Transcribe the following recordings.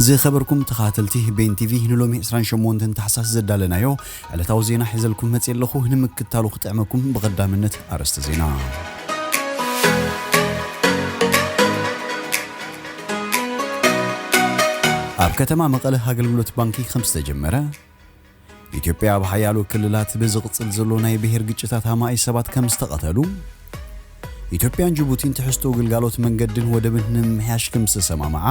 ዝኸበርኩም ተኸታተልቲ ቤን ቲቪ፣ ንሎሚ ዕስራን ሸሞንተን ታሕሳስ ዘዳለናዮ ዕለታዊ ዜና ሒዘልኩም መጽየ ኣለኹ። ንምክታሉ ክጥዕመኩም ብቐዳምነት ኣርእስተ ዜና። ኣብ ከተማ መቐለ ኣገልግሎት ባንኪ ከም ዝተጀመረ፣ ኢትዮጵያ ኣብ ሓያሎ ክልላት ብዝቕጽል ዘሎ ናይ ብሄር ግጭታት ኣማኢ ሰባት ከም ዝተቐተሉ፣ ኢትዮጵያን ጅቡቲን ትሕዝቶ ግልጋሎት መንገድን ወደብን ንምምሕያሽ ከም ዝተሰማምዓ፣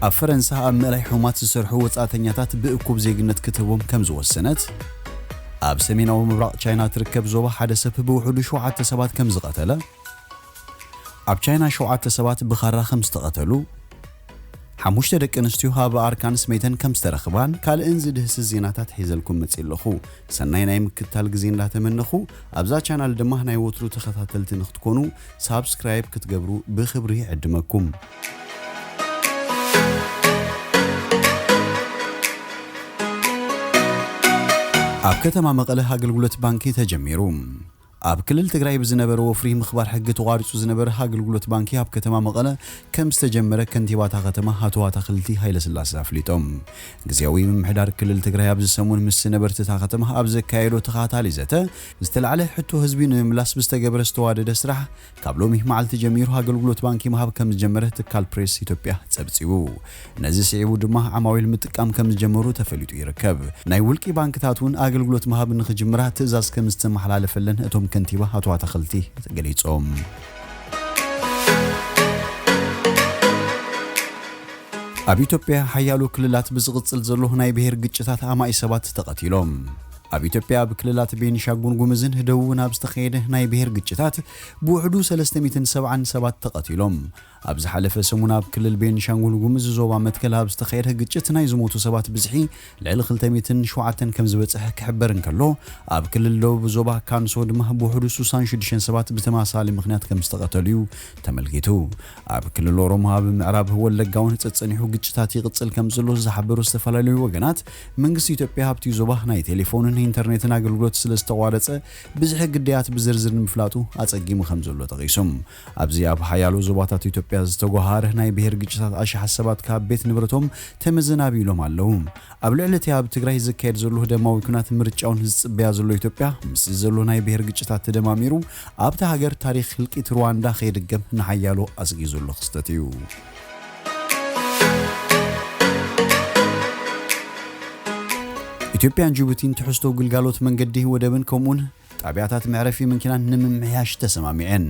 ኣብ ፈረንሳ ኣብ ምእላይ ሕሙማት ዝሰርሑ ወጻእተኛታት ብእኩብ ዜግነት ክትህቦም ከም ዝወሰነት፣ ኣብ ሰሜናዊ ምብራቕ ቻይና ትርከብ ዞባ ሓደ ሰብ ብውሕዱ ሸውዓተ ሰባት ከም ዝቐተለ፣ ኣብ ቻይና ሸውዓተ ሰባት ብኻራ ከም ዝተቐተሉ፣ ሓሙሽተ ደቂ ኣንስትዮ ኣብ ኣርካንስ መይተን ከም ዝተረኽባን ካልእን ዝድህስስ ዜናታት ሒዘልኩም መጽየ ኣለኹ። ሰናይ ናይ ምክትታል ግዜ እንዳተመነኹ፣ ኣብዛ ቻናል ድማ ናይ ወትሩ ተኸታተልቲ ንክትኮኑ ሳብስክራይብ ክትገብሩ ብኽብሪ ይዕድመኩም። ኣብ ከተማ መቐለ ኣገልግሎት ባንኪ ተጀሚሩ። ኣብ ክልል ትግራይ ብዝነበረ ወፍሪ ምኽባር ሕጊ ተቋሪጹ ዝነበረ ኣገልግሎት ባንኪ ኣብ ከተማ መቐለ ከም ዝተጀመረ ከንቲባ እታ ከተማ ኣቶ ኣታኽልቲ ሃይለስላሴ ኣፍሊጦም። ግዝያዊ ምምሕዳር ክልል ትግራይ ኣብዚ ሰሙን ምስ ነበርቲ እታ ከተማ ኣብ ዘካየዶ ተኸታታሊ ዘተ፣ ዝተላዕለ ሕቶ ህዝቢ ንምምላስ ብዝተገበረ ዝተዋደደ ስራሕ፣ ካብ ሎሚ መዓልቲ ጀሚሩ ኣገልግሎት ባንኪ ምሃብ ከም ዝጀመረ ትካል ፕሬስ ኢትዮጵያ ጸብጺቡ። ነዚ ስዒቡ ድማ ዓማዊል ምጥቃም ከም ዝጀመሩ ተፈሊጡ ይርከብ። ናይ ውልቂ ባንክታት እውን ኣገልግሎት ምሃብ ንኽጅምራ ትእዛዝ ከም ዝተመሓላለፈለን እቶም ከንቲባ ኣቶ ኣታኽልቲ ገሊጾም። ኣብ ኢትዮጵያ ሓያሎ ክልላት ብዝቕጽል ዘሎ ናይ ብሄር ግጭታት ኣማኢ ሰባት ተቐቲሎም። ኣብ ኢትዮጵያ ኣብ ክልላት ቤኒሻንጉል ጉምዝን ደቡብን ኣብ ዝተኻየደ ናይ ብሄር ግጭታት ብውሕዱ ሰለስተ ሚእትን ሰብዓን ሰባት ተቐቲሎም። ኣብ ዝሓለፈ ሰሙን ኣብ ክልል ቤኒሻንጉል ጉምዝ ዞባ መትከል ኣብ ዝተኻየደ ግጭት ናይ ዝሞቱ ሰባት ብዝሒ ልዕሊ ክልተ ሚእትን ሸውዓተን ከም ዝበጽሐ ክሕበር እንከሎ፣ ኣብ ክልል ደቡብ ዞባ ካንሶ ድማ ብውሕዱ ሱሳን ሽዱሽተን ሰባት ብተመሳሳሊ ምኽንያት ከም ዝተቐተሉ እዩ ተመልኪቱ። ኣብ ክልል ኦሮሞ ኣብ ምዕራብ ወለጋ እውን ጸጸኒሑ ግጭታት ይቕጽል ከም ዘሎ ዝሓበሩ ዝተፈላለዩ ወገናት፣ መንግስቲ ኢትዮጵያ ኣብቲ ዞባ ናይ ቴሌፎንን ኢንተርኔትን ኣገልግሎት ስለ ዝተቋረጸ፣ ብዝሒ ግዳያት ብዝርዝር ንምፍላጡ ኣጸጊሙ ከም ዘሎ ጠቒሶም። ኣብዚ ኣብ ሓያሎ ዞባታት ኢትዮጵያ ዝተጓሃረ ናይ ብሄር ግጭታት ኣሽሓት ሰባት ካብ ቤት ንብረቶም ተመዘናቢሎም ኣለዉ። ኣብ ልዕሊ እቲ ኣብ ትግራይ ዝካየድ ዘሎ ደማዊ ኲናት ምርጫውን ዝጽበያ ዘሎ ኢትዮጵያ፣ ምስ ዘሎ ናይ ብሄር ግጭታት ተደማሚሩ፣ ኣብታ ሃገር ታሪኽ ህልቂት ሩዋንዳ ከይድገም ንሓያሎ ኣስጊ ዘሎ ክስተት እዩ። ኢትዮጵያን ጅቡቲን ትሕዝቶ ግልጋሎት መንገዲ ወደብን ከምኡውን ጣብያታት መዕረፊ መኪናን ንምምሕያሽ ተሰማሚዐን።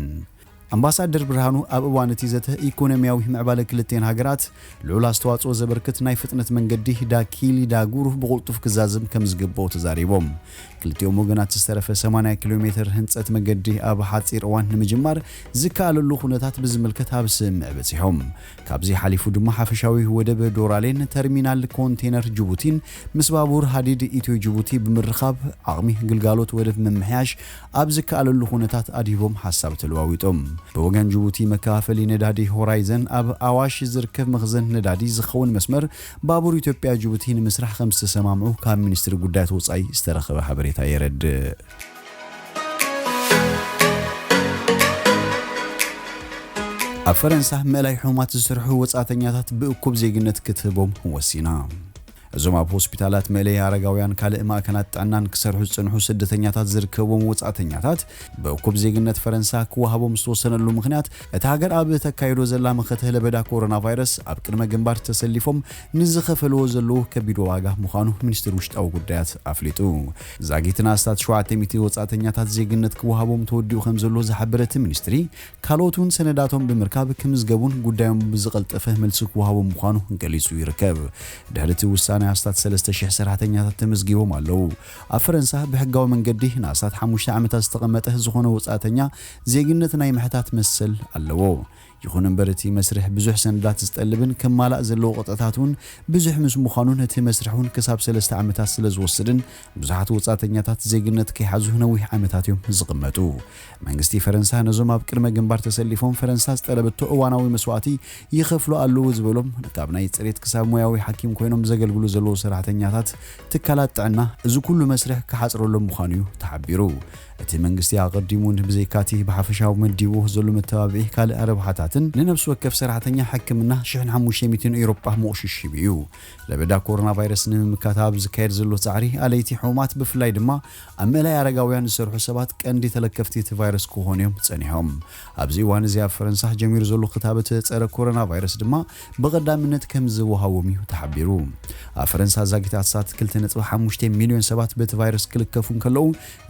ኣምባሳደር ብርሃኑ ኣብ እዋን እቲ ዘተ፣ ኢኮኖሚያዊ ምዕባለ ክልቲኤን ሃገራት ልዑል ኣስተዋጽኦ ዘበርክት ናይ ፍጥነት መንገዲ ዳኪሊ ዳጉር ብቕልጡፍ ክዛዘም ከም ዝግብኦ ተዛሪቦም። ክልቲኦም ወገናት ዝተረፈ ሰማንያ ኪሎ ሜትር ህንጸት መገዲ ኣብ ሓጺር እዋን ንምጅማር ዝከኣለሉ ኩነታት ብዝምልከት ኣብ ስምምዕ በጺሖም። ካብዚ ሓሊፉ ድማ ሓፈሻዊ ወደብ ዶራሌን ተርሚናል ኮንቴነር ጅቡቲን ምስ ባቡር ሃዲድ ኢትዮ ጅቡቲ ብምርኻብ ዓቕሚ ግልጋሎት ወደብ ምምሕያሽ ኣብ ዝከኣለሉ ኩነታት ኣድሂቦም ሓሳብ ተለዋዊጦም። ብወገን ጅቡቲ መከፋፈሊ ነዳዲ ሆራይዘን ኣብ ኣዋሽ ዝርከብ መኽዘን ነዳዲ ዝኸውን መስመር ባቡር ኢትዮጵያ ጅቡቲ ንምስራሕ ከም ዝተሰማምዑ ካብ ሚኒስትሪ ጉዳያት ወጻኢ ዝተረኸበ ሓበሬታ የረድእ። ኣብ ፈረንሳ ምእላይ ሕሙማት ዝሰርሑ ወጻእተኛታት ብእኩብ ዜግነት ክትህቦም ወሲና። እዞም ኣብ ሆስፒታላት፣ መእለዪ ኣረጋውያን፣ ካልእ ማእከናት ጥዕናን ክሰርሑ ዝጸንሑ ስደተኛታት ዝርከብዎም ወጻእተኛታት ብእኩብ ዜግነት ፈረንሳ ክወሃቦም ዝተወሰነሉ ምኽንያት፣ እታ ሃገር ኣብ ተካይዶ ዘላ መኸተ ለበዳ ኮሮና ቫይረስ ኣብ ቅድመ ግንባር ተሰሊፎም ንዝኸፈልዎ ዘለዉ ከቢድ ዋጋ ምዃኑ ሚኒስትሪ ውሽጣዊ ጉዳያት ኣፍሊጡ። ዛጊት ንኣስታት ሸውዓተ ሚእቲ ወጻእተኛታት ዜግነት ክወሃቦም ተወዲኡ ከም ዘሎ ዝሓበረ እቲ ሚኒስትሪ፣ ካልኦት እውን ሰነዳቶም ብምርካብ ክምዝገቡን ጉዳዮም ብዝቐልጠፈ መልሲ ክወሃቦም ምዃኑ ገሊጹ ይርከብ። ድሕሪ እቲ ውሳነ ኣስታት ሰለስተ ሽሕ ሰራሕተኛታት ተመዝጊቦም ኣለዉ። ኣብ ፈረንሳ ብሕጋዊ መንገዲ ንኣስታት ሓሙሽተ ዓመታት ዝተቐመጠ ዝኾነ ወጻእተኛ ዜግነት ናይ ምሕታት መሰል ኣለዎ። ይኹን እምበር እቲ መስርሕ ብዙሕ ሰነዳት ዝጠልብን ክማላእ ዘለዎ ቅጥዕታት እውን ብዙሕ ምስ ምዃኑን እቲ መስርሕ እውን ክሳብ ሰለስተ ዓመታት ስለ ዝወስድን ብዙሓት ወጻእተኛታት ዜግነት ከይሓዙ ነዊሕ ዓመታት እዮም ዝቕመጡ። መንግስቲ ፈረንሳ ነዞም ኣብ ቅድመ ግንባር ተሰሊፎም ፈረንሳ ዝጠለበቶ እዋናዊ መስዋእቲ ይኸፍሉ ኣለዉ ዝበሎም፣ ካብ ናይ ጽሬት ክሳብ ሞያዊ ሓኪም ኮይኖም ዘገልግሉ ዘለዉ ሰራሕተኛታት ትካላት ጥዕና፣ እዚ ኩሉ መስርሕ ክሓጽረሎም ምዃኑ እዩ ተሓቢሩ። እቲ መንግስቲ ኣቐዲሙ ብዘይካቲ ብሓፈሻዊ መዲቡ ዘሎ መተባብዒ ካልእ ረብሓታትን ንነፍሲ ወከፍ ሰራሕተኛ ሕክምና ሽሕን ሓሙሽተ ሚእትን ኤውሮጳ ምቑሽሽ ሂቡ እዩ። ለበዳ ኮሮና ቫይረስ ንምምካት ኣብ ዝካየድ ዘሎ ጻዕሪ ኣለይቲ ሕሙማት ብፍላይ ድማ ኣብ ምእላይ ኣረጋውያን ዝሰርሑ ሰባት ቀንዲ ተለከፍቲ እቲ ቫይረስ ክኾኑ እዮም ጸኒሖም። ኣብዚ እዋን እዚ ኣብ ፈረንሳ ጀሚሩ ዘሎ ክታበት ጸረ ኮሮና ቫይረስ ድማ ብቐዳምነት ከም ዝወሃቦም እዩ ተሓቢሩ። ኣብ ፈረንሳ ዛጊት ኣስታት ክልተ ነጥቢ ሓሙሽተ ሚልዮን ሰባት በቲ ቫይረስ ክልከፉ እንከለዉ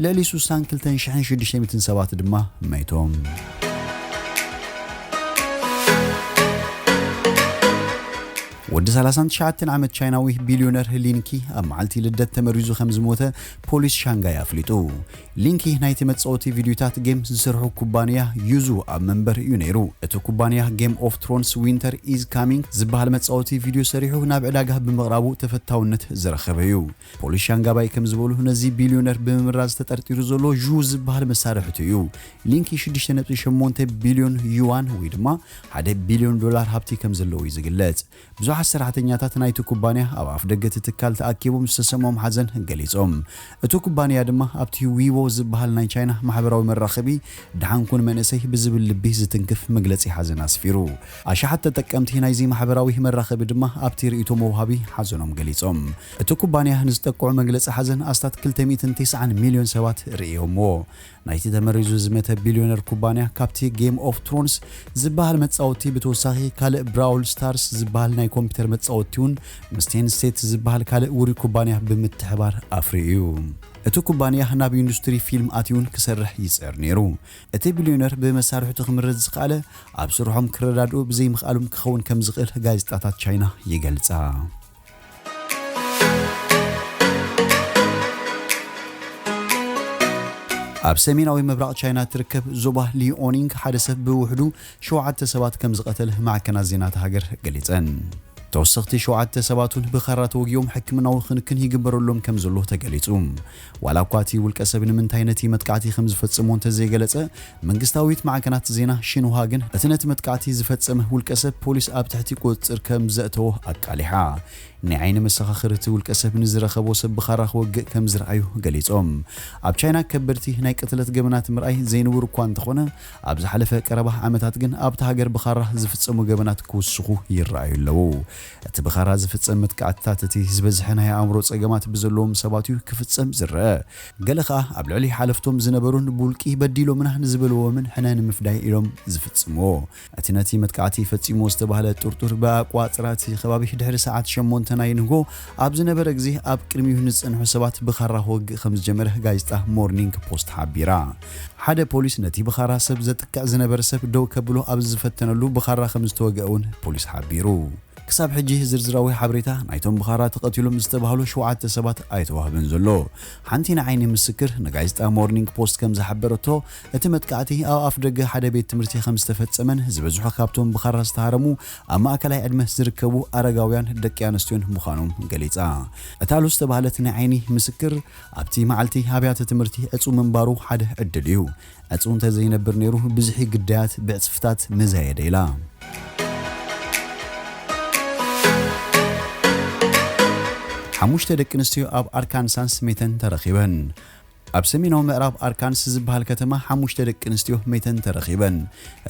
ልዕሊ ስሳን ክልተን ሽሕን ሽዱሽተ ሚእትን ሰባት ድማ መይቶም። ወዲ ሰላሳን ትሽዓተን ዓመት ቻይናዊ ቢልዮነር ሊንኪ ኣብ መዓልቲ ልደት ተመሪዙ ከም ዝሞተ ፖሊስ ሻንጋይ ኣፍሊጡ። ሊንኪ ናይቲ መጻወቲ ቪድዮታት ጌም ዝሰርሑ ኩባንያ ዩዙ ኣብ መንበር እዩ ነይሩ። እቲ ኩባንያ ጌም ኦፍ ትሮንስ ዊንተር ኢዝ ካሚንግ ዝበሃል መጻወቲ ቪድዮ ሰሪሑ ናብ ዕዳጋ ብምቕራቡ ተፈታውነት ዝረኸበ እዩ። ፖሊስ ሻንጋባይ ከም ዝበሉ ነዚ ቢልዮነር ብምምራዝ ተጠርጢሩ ዘሎ ዩ ዝበሃል መሳርሕቱ እዩ። ሊንኪ ሽዱሽተ ነጥቢ ሸሞንተ ቢልዮን ዩዋን ወይ ድማ ሓደ ቢልዮን ዶላር ሃብቲ ከም ዘለዎ እዩ ዝግለጽ። ብዙሓት ሰራሕተኛታት ናይቲ ኩባንያ ኣብ ኣፍ ደገ እቲ ትካል ተኣኪቦም ዝተሰምዖም ሓዘን ገሊጾም። እቲ ኩባንያ ድማ ኣብቲ ዊቦ ዝበሃል ናይ ቻይና ማሕበራዊ መራኸቢ ደሓን ኩን መንእሰይ ብዝብል ልቢ ዝትንክፍ መግለጺ ሓዘን ኣስፊሩ። ኣሽሓት ተጠቀምቲ ናይዚ ማሕበራዊ መራኸቢ ድማ ኣብቲ ርእይቶ መውሃቢ ሓዘኖም ገሊጾም። እቲ ኩባንያ ንዝጠቅዑ መግለጺ ሓዘን ኣስታት ክልተ ሚእትን ተስዓን ሚልዮን ሰባት ርእዮምዎ። ናይቲ ተመሪዙ ዝመተ ቢልዮነር ኩባንያ ካብቲ ጌም ኦፍ ትሮንስ ዝበሃል መጻወቲ ብተወሳኺ ካልእ ብራውል ስታርስ ዝበሃል ናይ ኮምፒውተር መጻወቲ እውን ምስ ቴንሴት ዝበሃል ካልእ ውሩይ ኩባንያ ብምትሕባር ኣፍርዩ እዩ። እቲ ኩባንያ ናብ ኢንዱስትሪ ፊልም ኣትዩን ክሰርሕ ይጽዕር ነይሩ። እቲ ቢልዮነር ብመሳርሕቱ ክምረዝ ዝኸኣለ ኣብ ስርሖም ክረዳድኡ ብዘይምኽኣሎም ክኸውን ከም ዝኽእል ጋዜጣታት ቻይና ይገልጻ። ኣብ ሰሜናዊ ምብራቕ ቻይና ትርከብ ዞባ ሊኦኒንግ ሓደ ሰብ ብውሕዱ ሸውዓተ ሰባት ከም ዝቐተለ ማዕከናት ዜና እታ ሃገር ገሊጸን። ተወሰኽቲ ሸውዓተ ሰባት እውን ብኻራ ተወጊኦም ሕክምናዊ ክንክን ይግበረሎም ከም ዘሎ ተገሊጹ። ዋላ እኳ እቲ ውልቀ ሰብ ንምንታይ ነቲ መጥቃዕቲ ከም ዝፈጸሞ እንተዘይገለጸ፣ መንግስታዊት ማዕከናት ዜና ሺንሁዋ ግን እቲ ነቲ መጥቃዕቲ ዝፈጸመ ውልቀ ሰብ ፖሊስ ኣብ ትሕቲ ቁጽጽር ከም ዘእተዎ ኣቃሊሓ። ናይ ዓይኒ መሰኻኽር እቲ ውልቀ ሰብ ንዝረኸቦ ሰብ ብኻራ ክወግእ ከም ዝረኣዩ ገሊጾም። ኣብ ቻይና ከበድቲ ናይ ቅትለት ገበናት ምርኣይ ዘይንቡር እኳ እንተኾነ፣ ኣብ ዝሓለፈ ቀረባ ዓመታት ግን ኣብታ ሃገር ብኻራ ዝፍጸሙ ገበናት ክውስኹ ይረኣዩ ኣለዉ። እቲ ብኻራ ዝፍጸም መጥቃዕትታት እቲ ዝበዝሐ ናይ ኣእምሮ ጸገማት ብዘለዎም ሰባት እዩ ክፍጸም ዝረአ። ገለ ኸኣ ኣብ ልዕሊ ሓለፍቶም ዝነበሩን ብውልቂ በዲሎምና ንዝበልዎምን ሕነ ንምፍዳይ ኢሎም ዝፍጽምዎ። እቲ ነቲ መጥቃዕቲ ፈጺምዎ ዝተባህለ ጥርጡር ብኣቋጽራ እቲ ከባቢ ድሕሪ ሰዓት ሸሞንተ ናይ ንግሆ ኣብ ዝነበረ ግዜ ኣብ ቅድሚኡ ንዝጸንሑ ሰባት ብኻራ ክወግእ ከም ዝጀመረ ጋዜጣ ሞርኒንግ ፖስት ሓቢራ። ሓደ ፖሊስ ነቲ ብኻራ ሰብ ዘጥቅዕ ዝነበረ ሰብ ደው ከብሎ ኣብ ዝፈተነሉ ብኻራ ከም ዝተወግአ እውን ፖሊስ ሓቢሩ። ክሳብ ሕጂ ዝርዝራዊ ሓበሬታ ናይቶም ብኻራ ተቐቲሎም ዝተባህሉ ሸውዓተ ሰባት ኣይተዋህበን ዘሎ። ሓንቲ ንዓይኒ ምስክር ንጋዜጣ ሞርኒንግ ፖስት ከም ዝሓበረቶ፣ እቲ መጥቃዕቲ ኣብ ኣፍ ደገ ሓደ ቤት ትምህርቲ ከም ዝተፈጸመን ዝበዝሑ ካብቶም ብኻራ ዝተሃረሙ ኣብ ማእከላይ ዕድመ ዝርከቡ ኣረጋውያን ደቂ ኣንስትዮን ምዃኖም ገሊጻ። እታ ሉስ ዝተባህለት ናይ ዓይኒ ምስክር ኣብቲ መዓልቲ ኣብያተ ትምህርቲ ዕጹው ምንባሩ ሓደ ዕድል እዩ። ዕጹው እንተዘይነብር ነይሩ ብዝሒ ግዳያት ብዕጽፍታት ምዘየደ ኢላ። ሓሙሽተ ደቂ ኣንስትዮ ኣብ ኣርካንሳስ መይተን ተረኺበን። ኣብ ሰሜናዊ ምዕራብ ኣርካንስ ዝበሃል ከተማ ሓሙሽተ ደቂ ኣንስትዮ መይተን ተረኺበን።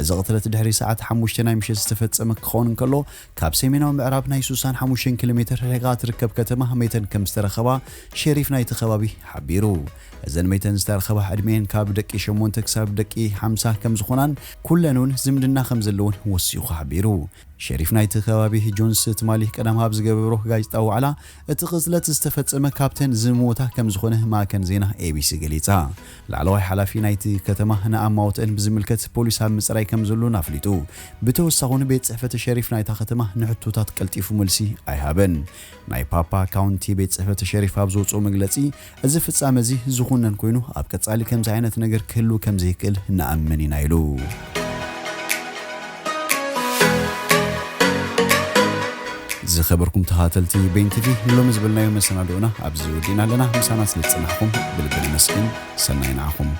እዚ ቅትለት ድሕሪ ሰዓት ሓሙሽተ ናይ ምሸት ዝተፈጸመ ክኸውን እንከሎ፣ ካብ ሰሜናዊ ምዕራብ ናይ ስሳን ሓሙሽተን ኪሎ ሜትር ርሒቓ ትርከብ ከተማ መይተን ከም ዝተረኸባ ሸሪፍ ናይቲ ከባቢ ሓቢሩ። እዘን መይተን ዝተረኸባ ዕድሜን ካብ ደቂ ሸሞንተ ክሳብ ደቂ ሓምሳ ከም ዝኾናን ኩለን እውን ዝምድና ከም ዘለውን ወሲኹ ሓቢሩ። ሸሪፍ ናይቲ ከባቢ ጆንስ ትማሊ ቀዳም ኣብ ዝገበሮ ጋዜጣዊ ዋዕላ፣ እቲ ቅትለት ዝተፈጸመ ካብተን ዝሞታ ከም ዝኾነ ማዕከን ዜና ኤ ቢ ሲ ገሊጻ። ላዕለዋይ ሓላፊ ናይቲ ከተማ ንኣማውትአን ብዝምልከት ፖሊስ ኣብ ምጽራይ ከም ዘሎን ኣፍሊጡ። ብተወሳኺ እውን ቤት ጽሕፈት ሸሪፍ ናይታ ከተማ ንሕቶታት ቀልጢፉ መልሲ ኣይሃበን። ናይ ፓፓ ካውንቲ ቤት ጽሕፈት ሸሪፍ ኣብ ዘውጽኦ መግለጺ፣ እዚ ፍጻመ እዚ ዝኹነን ኮይኑ፣ ኣብ ቀጻሊ ከምዚ ዓይነት ነገር ክህሉ ከም ዘይክእል ንኣምን ኢና ኢሉ። ዝኸበርኩም ተኸታተልቲ ቤን ቲ ቪ፣ ንሎሚ ዝበልናዮ መሰናድኦና ኣብዚ ወዲእና ኣለና። ምሳና ስለ ዝጸናሕኩም ብልቢ ነመስግን። ሰናይ ንዓኹም።